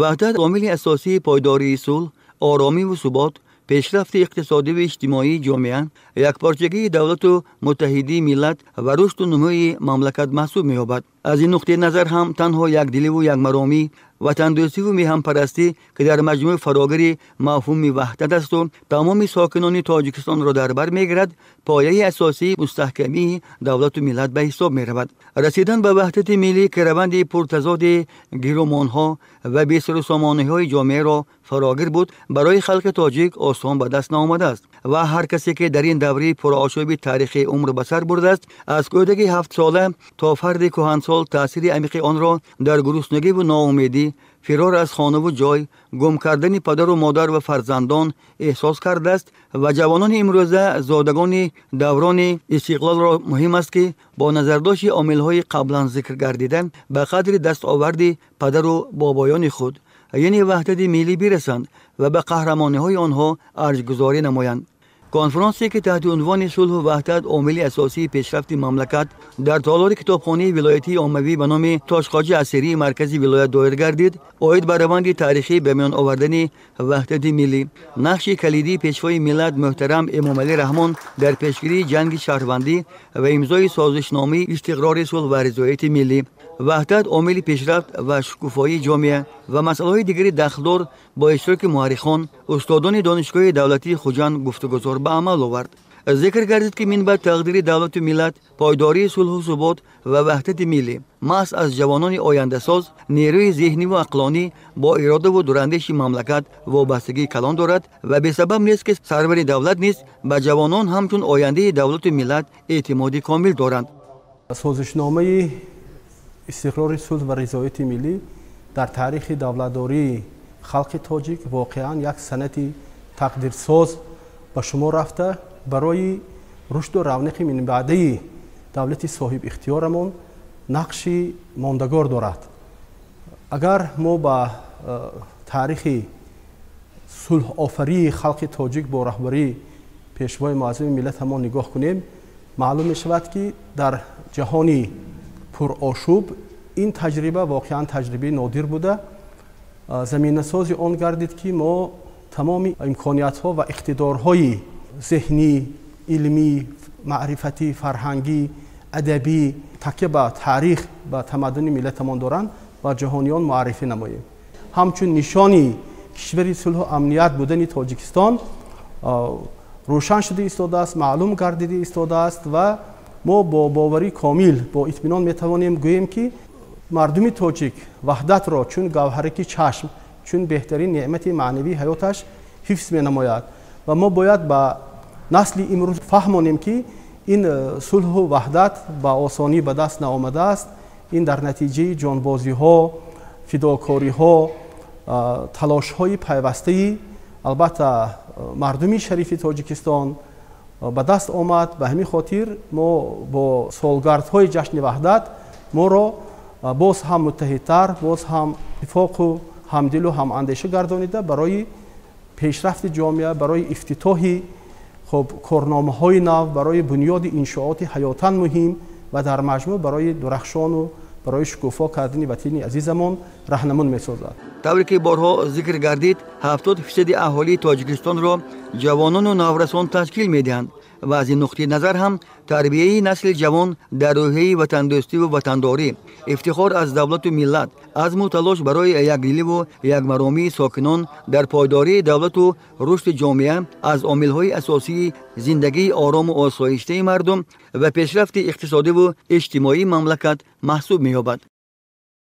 Ваҳдат омили асосии пойдории сулҳ, оромиву субот, пешрафти иқтисодиву иҷтимоии ҷомеа, якпорчагии давлату муттаҳидии миллат ва рушду нумӯи мамлакат маҳсуб меёбад. Аз ин нуқтаи назар ҳам танҳо якдиливу якмаромӣ, ватандӯстиву меҳанпарастӣ, ки дар маҷмӯъ фарогири мафҳуми ваҳдат асту тамоми сокинони Тоҷикистонро дар бар мегирад, пояи асосии мустаҳкамии давлату миллат ба ҳисоб меравад. Расидан ба ваҳдати миллӣ, ки раванди пуртазоди гирумонҳо ва бесарусомониҳои ҷомеаро фарогир буд, барои халқи тоҷик осон ба даст наомадааст ва ҳар касе ки дар ин давраи пурошӯби таърихи умр ба сар бурдааст, аз кӯдаки ҳафтсола то фарди кӯҳансол, таъсири амиқи онро дар гуруснагиву ноумедӣ, фирор аз хонаву ҷой, гум кардани падару модар ва фарзандон эҳсос кардааст. Ва ҷавонони имрӯза, зодагони даврони истиқлолро муҳим аст, ки бо назардошти омилҳои қаблан зикр гардида ба қадри дастоварди падару бобоёни худ, яъне ваҳдати миллӣ, бирасанд ва ба қаҳрамониҳои онҳо арҷгузорӣ намоянд. Конфронсе ки таҳти унвони «Сулҳу ваҳдат омили асосии пешрафти мамлакат» дар толори китобхонаи вилоятии оммавӣ ба номи Тошхоҷи Асирии маркази вилоят доир гардид, оид ба раванди таърихӣ ба миён овардани ваҳдати миллӣ, нақши калидии пешвои миллат муҳтарам Эмомалӣ Раҳмон дар пешгирии ҷанги шаҳрвандӣ ва имзои созишномаи истиқрори сулҳ ва ризояти миллӣ, ваҳдат омили пешрафт ва шукуфоии ҷомеа ва масъалаҳои дигари дахлдор бо иштироки муаррихон, устодони Донишгоҳи давлатии Хуҷанд гуфтугузор ба амал овард. Зикр гардид, ки минбаъд тақдири давлату миллат, пойдории сулҳу субот ва ваҳдати миллӣ маҳз аз ҷавонони ояндасоз, нерӯи зеҳниву ақлонӣ бо иродаву дурандеши мамлакат вобастагии калон дорад ва бесабаб нест, ки сарвари давлат низ ба ҷавонон ҳамчун ояндаи давлату миллат эътимоди комил доранд. Созишномаи истиқрори сулҳ ва ризояти миллӣ дар таърихи давлатдории халқи тоҷик воқеан як санади тақдирсоз ба шумор рафта, барои рушду равнақи минбаъдаи давлати соҳибихтиёрамон нақши мондагор дорад. Агар мо ба таърихи сулҳофарии халқи тоҷик бо раҳбарии пешвои муаззами миллатамон нигоҳ кунем, маълум мешавад, ки дар ҷаҳони пурошӯб ин таҷриба воқеан таҷрибаи нодир буда, заминасози он гардид, ки мо тамоми имкониятҳо ва иқтидорҳои зеҳнӣ, илмӣ, маърифатӣ, фарҳангӣ, адабӣ, такя ба таърих, ба тамаддуни миллатамон доранд, ба ҷаҳониён муаррифӣ намоем. Ҳамчун нишони кишвари сулҳу амният будани Тоҷикистон рӯшан шуда истодааст, маълум гардида истодааст ва мо бо боварии комил, бо итминон метавонем гӯем, ки мардуми тоҷик ваҳдатро чун гавҳараки чашм, чун беҳтарин неъмати маънавии ҳаёташ ҳифз менамояд. Ва мо бояд ба насли имрӯз фаҳмонем, ки ин сулҳу ваҳдат ба осонӣ ба даст наомадааст. Ин дар натиҷаи ҷонбозиҳо, фидокориҳо, талошҳои пайвастаи, албатта, мардуми шарифи Тоҷикистон ба даст омад. Ба ҳамин хотир мо бо солгардҳои ҷашни ваҳдат моро боз ҳам муттаҳидтар, боз ҳам иттифоқу ҳамдилу ҳамандеша гардонида, барои пешрафти ҷомеа, барои ифтитоҳи хуб корномаҳои нав, барои бунёди иншооти ҳаётан муҳим ва дар маҷмӯъ барои дурахшону барои шукуфо кардани ватани азизамон раҳнамун месозад. Тавре ки борҳо зикр гардид, 70 фисади аҳолии Тоҷикистонро ҷавонону наврасон ташкил медиҳанд ва аз ин нуқтаи назар ҳам тарбияи насли ҷавон дар рӯҳияи ватандӯстиву ватандорӣ, ифтихор аз давлату миллат, азму талош барои якдиливу якмаромии сокинон дар пойдории давлату рушди ҷомеа аз омилҳои асосии зиндагии орому осоиштаи мардум ва пешрафти иқтисодиву иҷтимоии мамлакат маҳсуб меёбад.